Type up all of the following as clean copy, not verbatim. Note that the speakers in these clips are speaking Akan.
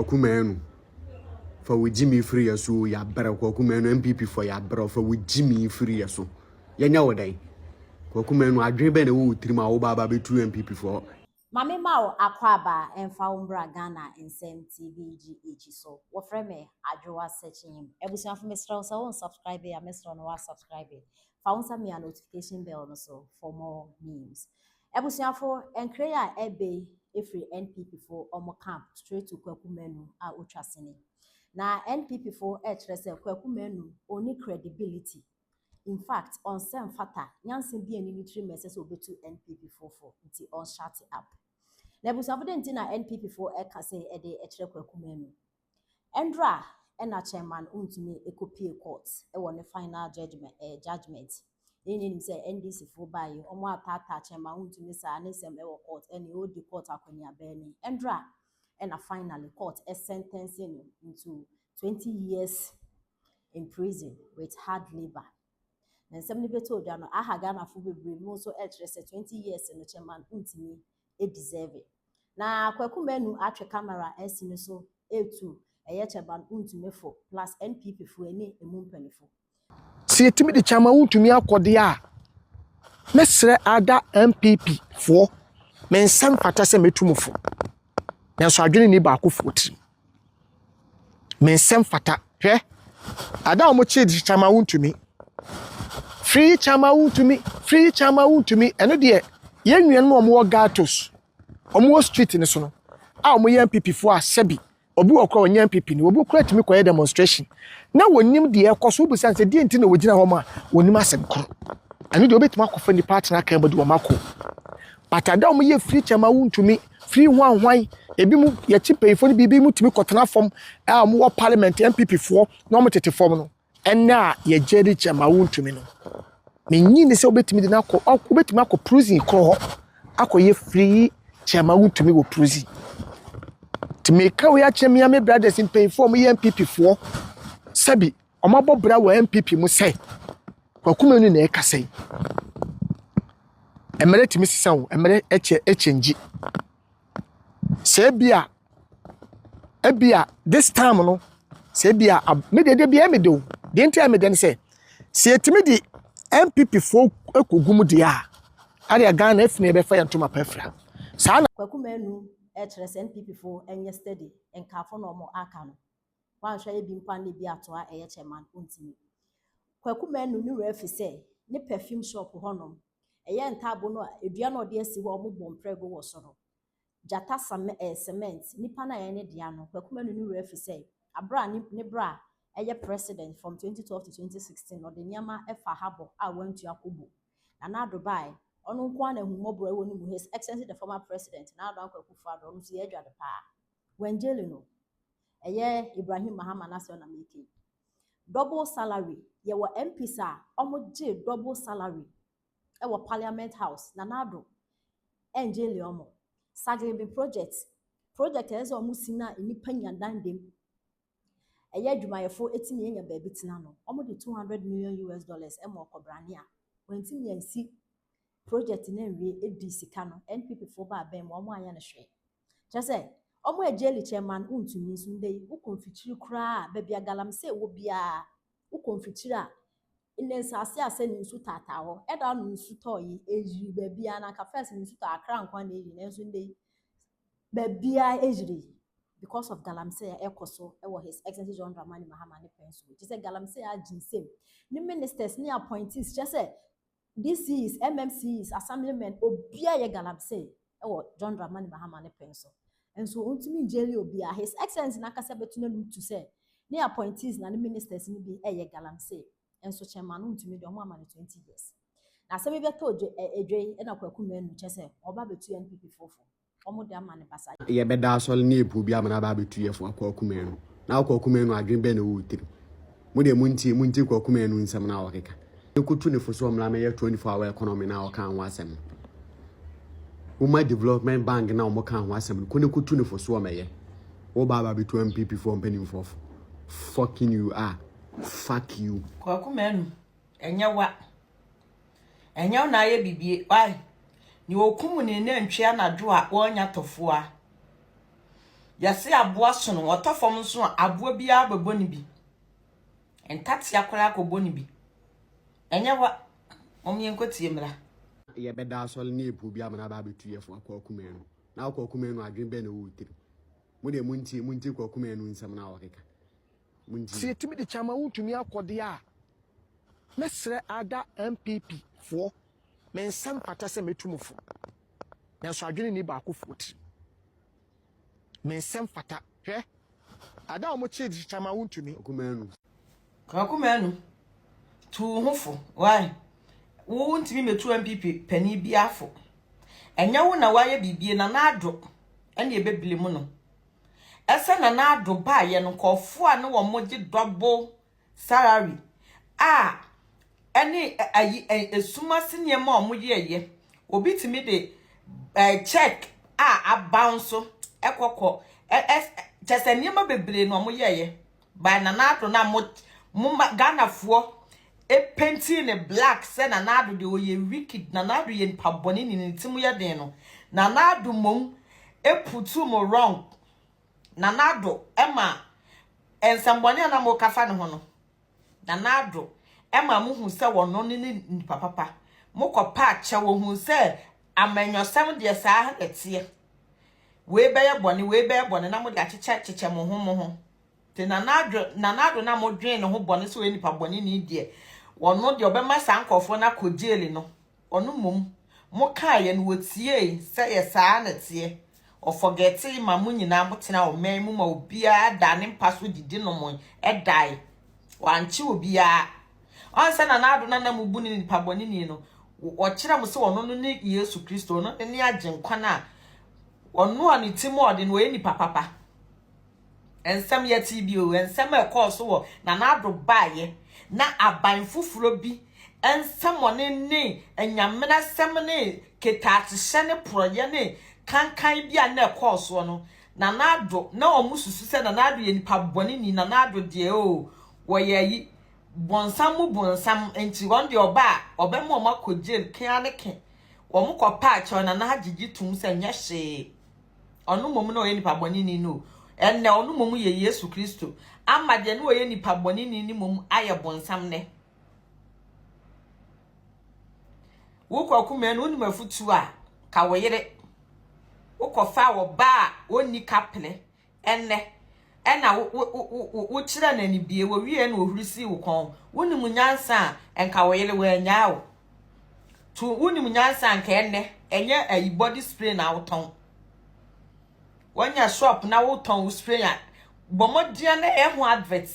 Kwaku Manu, fa wo gyimi firi yɛ so o, yɛabrɛ Kwaku Manu, NPP fo yɛabrɛ fa wo gyimi firi yɛ so. Yɛnyɛ wo dɛn? Kwaku Manu, adwene bɛn na ɛwɔ wo tirim a woba aba bɛtu NPP fo? Mame ma wo akwaaba mfa wo mbra Ghana Nsɛm TV GH so. Wɔfrɛ me Adwoa Sekyim. Abusuafo mesrɛ wo sɛ wo nsubscribe a mesrɛ wo na wa subscribe. Fa wo nsa mia notification bell no so for more news. Abusuafo, nkra yi a ɛbɛ yi ɛfiri NPP fo ɔmo camp straight to Kwaku Manu a otwa sini. Na NPP fo ɛkyerɛ sɛ Kwaku Manu onni credibility. In fact, ɔnsɛ mfata nyansa bi a ɛni ne tirim a ɛsɛ sɛ obetu NPP fo fo nti ɔnshut up. Na abusuafo de nti na NPP fo ɛka sɛ ɛde ɛkyerɛ Kwaku Manu. Ɛndra ɛna chairman Wontumi ɛkɔpie court ɛwɔ ne final judgment judgment. Yɛn nyinaa nim sɛ NDC fo baeɛ ɔmo ataataa chairman Wontumi saa ne nsɛm ɛwɔ court ɛne ɔdi court akɔneaba ni. Ɛndra ɛna finally court ɛsentence no into 20 years in prison with hard labour. Na nsɛm no bɛtɔ odwa no aha Ghanafo bebree mu nso ɛkyerɛ sɛ 20 years no chairman Wontumi ɛdeserve it. Na Kwaku Manu atwe camera asi ne so etu ɛyɛ chairman Wontumi fo plus NPP fo ɛne emu mpanyinfo. Sɛ yɛtumi de Chairman Wontumi akɔdeɛ a, mɛsrɛ ada NPP foɔ, me nsa mfata sɛ mɛtu mo fo, nanso adwene ni baakofoɔ tirim. Me nsa mfata. Hwɛ, ada a wɔkyeree Chairman Wontumi, free Chairman Wontumi, free Chairman Wontumi, ɛno deɛ yɛn nuanom a wɔwɔ ghettos, wɔwɔ street no so no, a wɔyɛ NPP foɔ a sɛbi obi wɔ kora ɔnyɛ NPP ni, obi kora tumi kɔyɛ demonstration na wɔnim deɛ ɛkɔ so, wobisa sɛ deɛ nti na wɔgyina hɔ ma wɔnim asɛm koro. Ɛno deɛ wobɛtumi akɔfa nipa atena kan mu de wɔn akɔ. But ada a wɔyɛ free Chairman Wontumi, free hwan hwan, ebi mu yɛkyi mpanyinfoɔ no bi, ebi mu tumi kɔtena fam a wɔwɔ parliament NPP foɔ na wɔn tete fam no, ɛnna a yɛgye de Chairman Wontumi no, menyi ne sɛ wobɛtumi de no akɔ, wobɛtumi akɔ prison korɔ hɔ akɔyɛ free Chairman Wontumi wɔ prison. Nti meka wei akyerɛ me ame brothers mpanyinfoɔ a wɔyɛ NPP foɔ, sɛbi wɔn abɔ bra wɔ NPP mu, sɛ Kwaku Manu na ɛkasa yi, mmerɛ tumi sisa wo, mmerɛ ɛkyɛ ɛkyɛngyi. Sɛ ebia this time no, sɛ ebia me deɛ, deɛ bia ɛmi de o, deɛ nti a mi de ne sɛ yɛtumi de NPP foɔ ekɔgu mu deɛ a, adeɛ Ghana efi na yɛbɛfa yɛn ntoma pa afira saa na. Kwaku Manu ɛkyerɛ sɛ NPP fo ɛnyɛ steady, nkaafo na ɔmo aka no. Wanhwɛ yɛ bi mpo a na ebi atoa ɛyɛ chairman Wontumi. Kwaku Manu ne werɛ afi sɛ ne perfume shop hɔnom ɛyɛ ntaabo no a edua na ɔde asi hɔ a ɔmo bɔ mprɛgo wɔ so no. Gyata same cement nipa no a ɛyɛ ne dea no, Kwaku Manu ne werɛ afi sɛ abere a ne bra ɛyɛ president from 2012 to 2016, ɔde nneɛma ɛfa habɔ a wantua kobo. Nana Addo bae, ɔno nko ara na ahummɔborɔ ɛwɔ ne mu. His Excellency the former President Nana Addo Dankwa Akufo-Addo, ɔno nso yɛ adwade paa. Wɔngyeli no, ɛyɛ Ibrahim Mahama n'asɛm na meke. Double salary, yɛwɔ MPs a wɔgye double salary ɛwɔ Parliament House. Nana Addo ɛngyeli wɔn. Saglemi project a ɛsɛ sɛ wɔn si na nnipa nya dan dem, ɛyɛ adwumayɛfo etimi anya baabi tena no, wɔn de US$200 million ɛma ɔkɔbrane a wɔntumi ansi project no anwie, edi sika no. NPP foɔ baa bɛn mu, wɔn anyɛ no hwee. Kyerɛ sɛ wɔn agyeli chairman Wontumi nso ndɛ yi wokɔ mfikyiri koraa, baabi a galamsey wɔ biara wokɔ mfikyiri a, nnɛ nsaase a sɛ ne nsu taataa hɔ ɛda ano nsu tɔɔ yi eyiri baabiara. Na nka first ne nsu tɔ Akra nko na eyiri, nanso ndɛ yi baabiara eyiri because of galamsey a ɛkɔ so ɛwɔ His Excellency John Dramani Mahama ne pɛn so. Kyerɛ sɛ galamsey agye nsam ne ministers ne appointees, kyerɛ sɛ DCs, MMCs, assemblymen, obiara yɛ galamsey ɛwɔ John Dramani Mahama ne pɛn so. Nso ntumi ngyeli obiara. His Excellency n'ankasa bɛtu n'anum tu sɛ ne appointees na ne ministers no bi ɛyɛ galamsey. Nso chairman no ntumi deɛ, ɔmo ama no 20 years. Na asɛm bi bɛtɔ odwe edwe yi ɛna Kwaku Manu kyerɛ sɛ ɔba bɛtu NPP fofo, ɔmo de ama ne basa. Yɛbɛda asɔre ne yɛpu bi ama no aba abɛtu yɛfo akɔ Manu. Na Kwaku Manu, adwene bɛn na ɛwɔ wo tirim? Mo deɛ montie, montie Kwaku Manu nsɛm no a wɔkeka. Ɛkɔtu ne fo so ɔmmra mɛyɛ 24 hour economy na ɔka ho asɛm no. Woma Development Bank na ɔmo ka ho asɛm no, kɔ ne kɔtu ne fo so ɔmɛyɛ. Woba aba abɛtu NPP foɔ mpanimfoɔ fo. Fucking you are. Fuck you. Kwaku Manu, ɛnyɛ wa, ɛnyɛ wo na ayɛ bibie wai ne okum ne nantwi anadwo a wɔnya tɔfoa. Yɛse aboa sono, ɔtɔ fam nso a, aboa biara bɛbɔ ne bi. Ntatea koraa kɔbɔ ne bi. Ɛnyɛ wa. Mom yɛnkɔtie mmra. Yɛbɛda asɔre ne yɛpɛ obi ama no aba abɛtu yɛn fo akɔ akumɛn no. Na wokɔ akumɛn no adwene bɛn na ɛwɔ wo tirim? Mo deɛ montie, montie Kwaku Manu nsɛm no a ɔkeka. Montie. Sɛ yɛtumi de kyɛ ama wontumi akɔ deɛ a, mɛsrɛ ada NPP foɔ, me nsa mfata sɛ mɛtu mo fo, nanso adwene nni baakofoɔ tirim. Me nsa mfata. Hwɛ, ada a wɔkyee de kyekyɛ ama wontumi. Kwaku Manu. Kwaku Manu, tu wo ho fo, why? Wo ntumi mɛtu NPP panin biara fo. Ɛnyɛ wo na woayɛ biribi, Nana Addo ɛne ɛbɛbile mu no. Ɛsɛ Nana Addo baayɛ no, nkurɔfoɔ a ne wɔn gye double salary a ɛne ayi esum ase nneɛma a wɔn yɛɛyɛ. Obi tumi de eh, check a aba nso ɛkɔkɔ ɛ ɛ kyɛ sɛ nneɛma bebree na wɔn yɛɛyɛ. By Nana Addo na mo mo ma Ghanafoɔ epenti ne black sɛ Nana Addo deɛ ɔyɛ wicked, Nana Addo yɛ nipa bɔne ne ne ti mu yɛ den no. Nana Addo mmom eputu mo wrong. Nana Addo ɛma nsɛmbɔne a na mo ka fa ne ho no. Nana Addo ɛma mo hu sɛ wɔno ne ne nipa papa. Mo kɔ pa akyɛ wɔ hu sɛ amanyɔsɛm deɛ saa na ɛteɛ. Wei bɛyɛ bɔne, wei bɛyɛ bɔne na mo de akyekyɛ kyekyɛ mo ho mo ho. Te Nana Addo, Nana Addo na mo dwen ne ho bɔne sɛ ɔyɛ nipa bɔne ni deɛ, ɔno deɛ ɔbɛma saa nkurɔfoɔ no akɔ jail no, ɔno mmom, mo kaeɛ no wɔtiee sɛ yɛ saa na ɛteɛ. Ɔfɔgɛtee ma mo nyinaa mo tena ɔman mu ma obiara daa ne mpa so didi nom dae. Wankye obiara. Ɔn sɛ Nana Addo na na mo bu ne nipa bɔne ni no, ɔkyerɛ mo sɛ ɔno no ne Yesu Kristo, ɔno ne ne agyenkwa no a, ɔno a ne ti mu ɔde no ɔyɛ nipa papa. Nsɛm yɛtee bio, nsɛm a ɛkɔɔ so wɔ Nana Addo baeɛ na aban foforɔ bi nsɛmɔne ne anyamenasɛm ne ketaahyehyɛ ne porɔeɛ ne kankan bi a na ɛkɔɔ soɔ no, Nana Addo, na wɔn susu sɛ Nana Addo yɛ nipa bɔne ni, Nana Addo deɛ oo, wɔyɛ ayi, bonsam mu bonsam, nti wɔn deɛ ɔba a, ɔbɛma wɔn akɔ jail kea ne ke. Wɔn kɔpa akyɛw, Nana agyegye tom sɛ nyɛ hwee. Ɔno mmom na ɔyɛ nipa bɔneni no. Ɛnnɛ, ɔno mmom yɛ Yesu Kristo. Ama deɛ na ɔyɛ nipa bɔneni no mmom ayɛ bonsam nnɛ. Wo Kwaku Manu, wonim afutuo a, ka wo yere. Wokɔfa ɔbaa a ɔnni kaplɛ Ɛnnɛ, ɛna wo, wo, wo, wo, wokyerɛ no anibie, wɔwieɛ na ɔhuri sii wo kɔn. Wonim nyansa a, nka wo yere wannyaa wo. To, wonim nyansa a, nka ɛnnɛ, ɛnyɛ ayi body spray na wotɔn. Wanya shop na wotɔn wo spray a, bɔ mmɔden na ɛyɛ ho advert.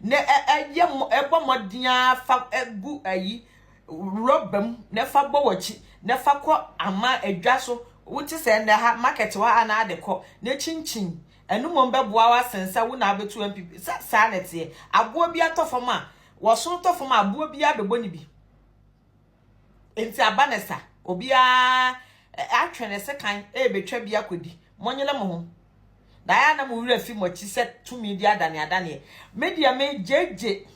Na ɛyɛ, ɛbɔ mmɔden ara fa gu ayi rɔba mu na fa bɔ w'akyi na fa kɔ ama adwa so. Wote sɛ ɛnnɛ ha market hɔ a na ade kɔ na kyinkyin. Ɛno mmom bɛboa wo asen sɛ wo na abɛtu MPP. Sɛ saa na ɛteɛ. Aboa bi atɔ fam a, wɔsono tɔ fam a aboa biara bɛbɔ ne bi. Enti aba ne sa. Obiara atwe ne sekan ɛrebɛtwa bi akɔdi. Monyere mo ho. Na ayɛ a na mo werɛ fi mo akyi sɛ tumi di adaneadaneɛ. Me deɛ me gyegye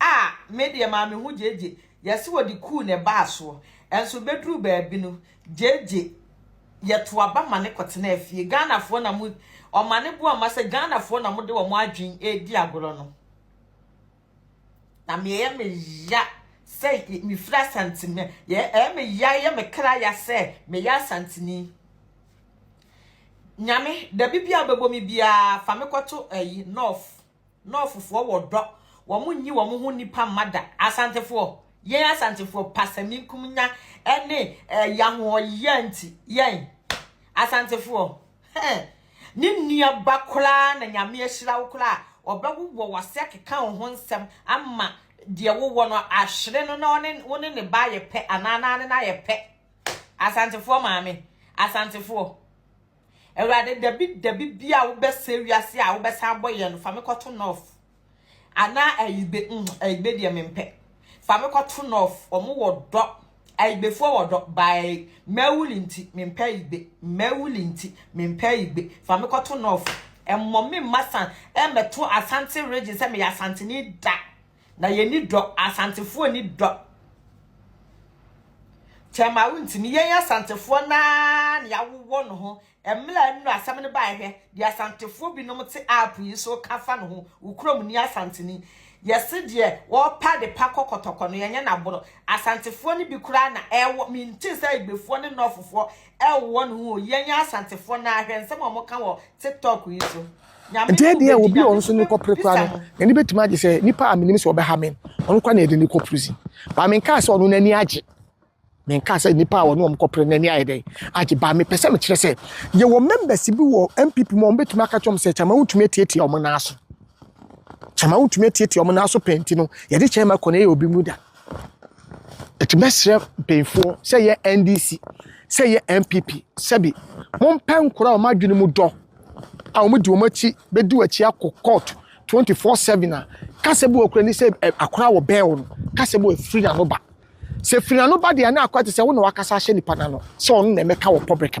A me deɛ maa me ho gyegye. Yɛse wɔde kuu na ɛbaa soɔ. Ɛnso bɛduruu baabi no, gyegye, yɛto aba ma no kɔtenaa fie. Ghanafoɔ na mo, ɔma ne bo amma sɛ Ghanafoɔ na mode wɔn adwene redi agorɔ no. Na me ɛyɛ me ya sɛ mefiri Asante, me, ɛyɛ me ya, ɛyɛ me kra ya sɛ meyɛ Asanteni. Nyame, dabi bi a wobɛbɔ me biara, fa me kɔto ayi, North. Nɔɔfofoɔ wɔ dɔ, wɔn nyi wɔn ho nnipa mma da. Asantefoɔ, yɛn Asantefoɔ pasɛminkumnya ne ɛyɛ ahoɔyɛ nti, yɛn Asantefoɔ, hɛn, ne nua ba koraa na Nyame ahyira wo koraa, ɔbɛwowɔ w'ase akeka wo ho nsɛm ama deɛ wowɔ no ahwere no na ɔne wo ne ne ba ayɛ pɛ anaa naa ne no ayɛ pɛ. Asantefoɔ maame, Asantefoɔ. Awurade, dabi dabi bi a wobɛsɛ wiase a wobɛsan abɔ yɛn no, fa me kɔto north. Anaa ayigbe, mm, ayigbe deɛ mempɛ. Fa me kɔto north, wɔn wɔ dɔ. Ayigbefoɔ wɔ dɔ, by mawuli nti, mempɛ ayigbe. Mawuli nti, mempɛ ayigbe. Fa me kɔto north. Ɛmmɔ me mma san, ɛmmɛto Asante region sɛ meyɛ Asanteni da. Na yɛni dɔ, Asantefoɔ ni dɔ. Kyɛma wontumi yɛn Asantefoɔ naa na yɛawowɔ no ho. Mmerɛ a nnuru asɛm no baeɛ hwɛ deɛ Asantefoɔ binom te app yi so ka fa no ho. Wo kurom ni Asanteni. Yɛse deɛ wɔpa de pa kɔ kɔtɔkɔ no yɛnyɛ no aboro. Asantefoɔ no bi koraa na ɛwɔ mentee sɛ Igbefoɔ ne Northfoɔ ɛwowɔ ne ho o. Yɛn Asantefoɔ naa hwɛ nsɛm a wɔka wɔ TikTok yi so. Nyame Nti ne wo ɛdeɛ bɛdi, obi a Nyame ɔno nso nso ne kɔpere koraa bɛbisa no mo. n'ani bɛtumi agye sɛ nipa a menim sɛ ɔbɛha me ɔno koraa na yɛde ne kɔ prison. Ba menkaa sɛ ɔno n'ani agye. Menkaa sɛ nipa a ɔne wɔn kɔpere n'ani ayɛ dɛn agye. Ba mepɛ sɛ mekyerɛ sɛ yɛwɔ members bi wɔ NPP mu a wɔbɛtumi aka kyerɛ wɔn sɛ Chairman wontumi atiatia wɔn nan so. Chairman wontumi atiatia wɔn nan so pɛn nti no yɛde chairman kɔ na ɛyɛ obi mu da. Ɛti mɛsrɛ mpanyinfoɔ sɛ yɛ NDC sɛ yɛ NPP sɛbi mompɛ nkora a wɔn adwene mu dɔ a wɔn di wɔn akyi bɛdi wɔn akyi akɔ court 24/7 a kasa bi wɔ kura ni sɛ ɛ akora wɔ bɛn no kasa bi wɔ efiri n'ano ba sɛ firi n'ano ba deɛ na akora te sɛ wo na wakasa ahyɛ nipa n'ano sɛ ɔno na ɛmɛka wɔ public.